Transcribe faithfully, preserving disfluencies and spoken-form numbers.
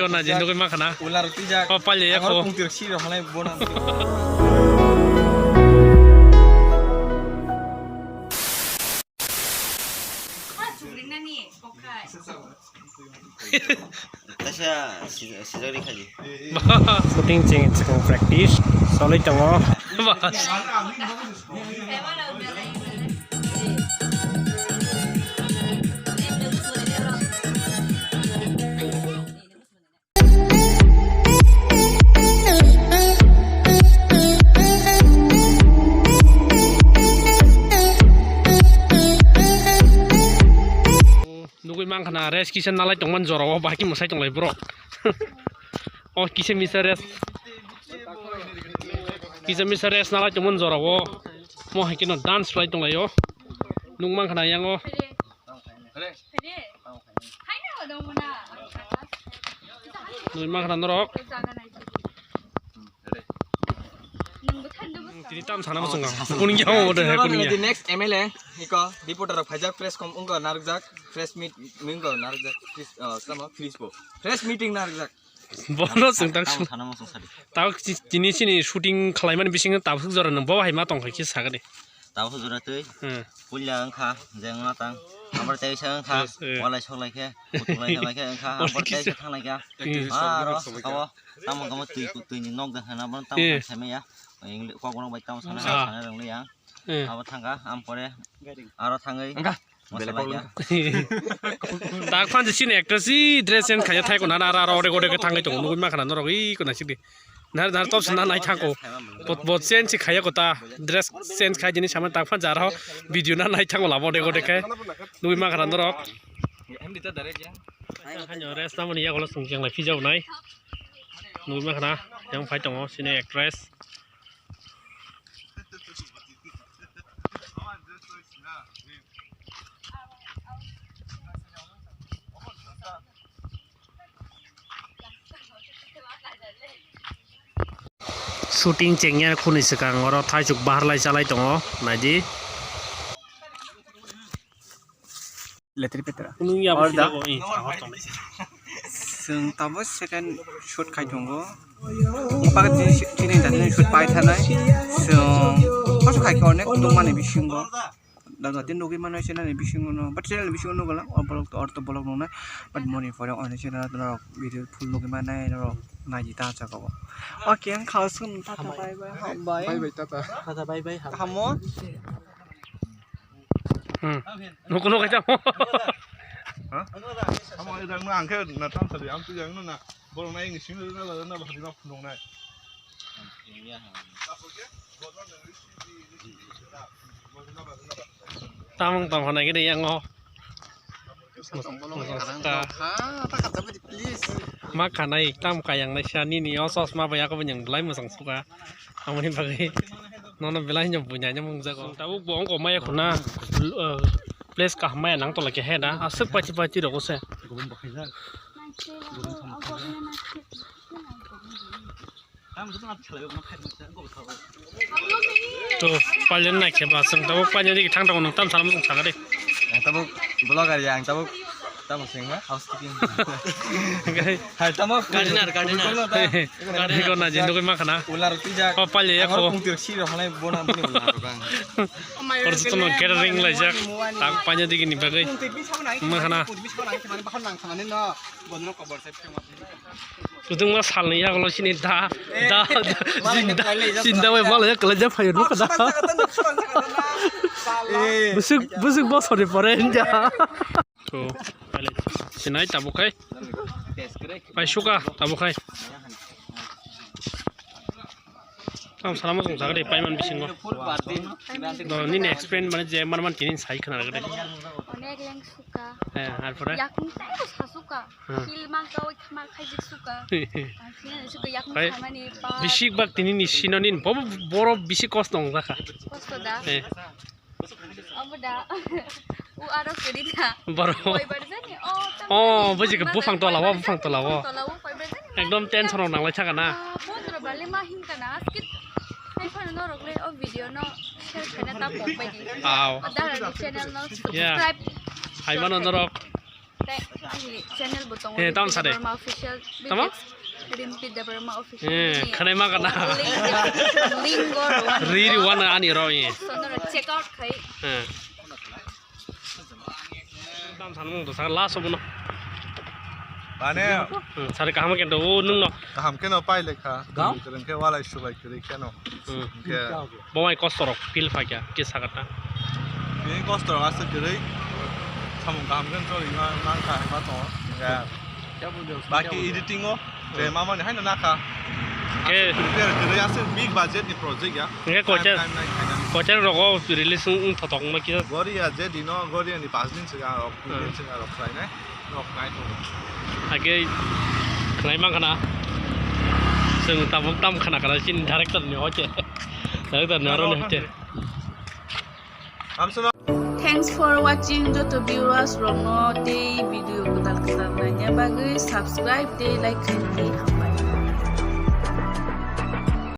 Na jin dogwi ma khana. Ular tijak. O palya ya kho. Pungtir si rok halai bona. Shooting cheng cheng practice soloi tongo. Bas. Nugui mankha na rest kisa nalai tongmani jorao, bahai khe mwsai tonglai borok. O kisa misa rest, kisa misa rest nalai tongmani jorao. Mo hai kheno dance khlai tonglaio. Nukmankha na yango. Nugui mankha na norok. Tini tam sana muchungo. Kuning ya, oh, deh, kuning ya. The next M L A, iko, reporter rok phaijak, press com, wngkha narwkjak, press meet, wngkha narwkjak, press, uh, sama, press bo. Press meeting narwkjak. Bono chwng tak. Tamo sana muchung sadi. Tao chi-, chini chini shooting khlaimani bisingo tabuk jora nang bo hai ma tong khai khe sagadi. Tabuk jora twi. Hmm. Puila wngkha, jeng ma tang. Amar tei sa wngkha, yes, eh. Walai sok lai khe, kutuk lai khe, lai khe wngkha, amar tei sa thang lai khe. Hmm. Ah, aro, kawo, tamo kawo twi, twi ni nok da hana, bono tamo eh. Sai maya. Kok bono bai tamo sana, ah. Sana rang liya. Eh. Abo thangkha, am pore, aro thangwi. Wngkha. Belai kok wngkha. Tak phan je sini actress si dress change khaya thai ko nana ara ore gore ke thangai tongo nugui makhana norok i ko na sidi. Nar nar top sana nai thangko. Bot bot change si khaya ko ta dress change khai jini sama tak phan jar ho video na nai thango labo ore gore ke nugui makhana norok. Hanyo rest namani ya gola sung jang lai phijau nai. Nugui makhana yang phai tongo sini actress. Shooting chengya khuni swkang oro thaisuk bahar lai chalai tongo, naidi. Letri petra. Kunung ya. Order. Bo sida ko, eh, sahor tongnai. Chwng tabuk second shoot khai tongo. Bak chini, chini jani shoot pai thanai. Chwng koso khai khe onek tongmani bisingo. Daga tin nugui mano se nani bisingo no. But channel bisingo no gala. O vlog to orto vlog nungnai. But moni pore oni channel no video full nugui manai no naiji ta chaka bo. Okay, ang khao sun tata bye bye. Bye. Bye bye tata. Tata bye bye. Hamo. Hmm. Nukuno kaisa. Ha? Amo ejang no angke na tam sari am tu jang no na. Boro na ing sing na na na bhari ma phunung na. Tamung tong hona gini yang ngo. Mosok ta. Ma khanai tam kayang nai sa nini o chosma bai ako bini belai mosong suka. Amoni bagwi nono belai no bunya no mungjago. Tabuk bo ongko maya khuna, uh, place kaham maya nang tola khe he da. Aswk pachi pachi rogo se. To, palen nai khe ba, chwng tabuk palen digi thang tongo, nwng tam salam chwng sakha de. Ang tabuk vlogger ya, ang tabuk tamo sengma housekeeping. Hai tamo gardener, gardener. Iko na jindugwi ma khana. Ular tijak. O palya ya kho. Pungtir si rok halai bona bini ular rok ang. Or jotono gathering laijak. Tak panya digi ni bagwi. Ma khana. Kudungma salni yagulo sini da, da, da, jinda, jinda bai mala ya kala ja phayo nukha da. Busuk, busuk bosor ni pore hinja. To, pale, sinai tabuk khai. Pai suka, tabuk khai. Tam salama song sagade paiman bisingo. Do nini explain mane je man man tini sai khana ragade. Onek leng suka. Eh, har pore? Yakni tai ko sasuka. Hmm. Hil mang ka oi khamar khaijik suka. Ang sini suka yakni khamani pa. Bisik bak tini ni sinonin bobo boro bisik kosto wng jakha. Kosto da. Eh. Obo da. U aro kiri da. Boro. Koi bar jani? Oh, tam. Oh, jani. Buji ke bufang tola wo, bufang tola wo. Bufang tola wo, koi bar jani? Ekdom tension rok nanglai thaka na. Ah, pondro bale ma hingka na, skip. Hai phano norok le o video no share khaina ta pok bai di. Aw. O dara ni channel no subscribe. Yeah. Hai mano norok. Tei ani channel bo tongo, eh, tamo Rimpi sade. Debbarma Official. Tamo? Rimpi Debbarma Official. Eh, ni khwnai ma gana. Link, link o rw-, ri ri wana ani ro, eh. Sono check out khai. Eh. Tam sanmung to saka last obono. Mane, hmm, sari kaham kento o nungno. Kaham keno pai lekha. Gam? Kwrwng khe walai subai kwrwi keno. Hmm. Hwnkhe bongwai kosto rok feel phaikha kisa kata. Bini kosto rok aswk kwrwi. Samung kaham khe choli ma, man kha, ma tongo. Hwnkhe baki editing o, je mamani haino nakha. Khe prepare kwrwi aswk big budget ni project ya. Hwnkhe koicha, time, time nai khainani. Koicha rogo release wng thothok wngma kisa. Goria je dino, Goria ni pas din swkang rok, hmm, din swkang rok khlainai. Rok nai tongo. Hake khlai man khana. Chwng tabuk tam khana khana chini director ni hoche. Director ni aro ni hoche. Thanks for watching joto viewers rokno tei video kwtal kwtal naina bagwi subscribe tei like khaidi.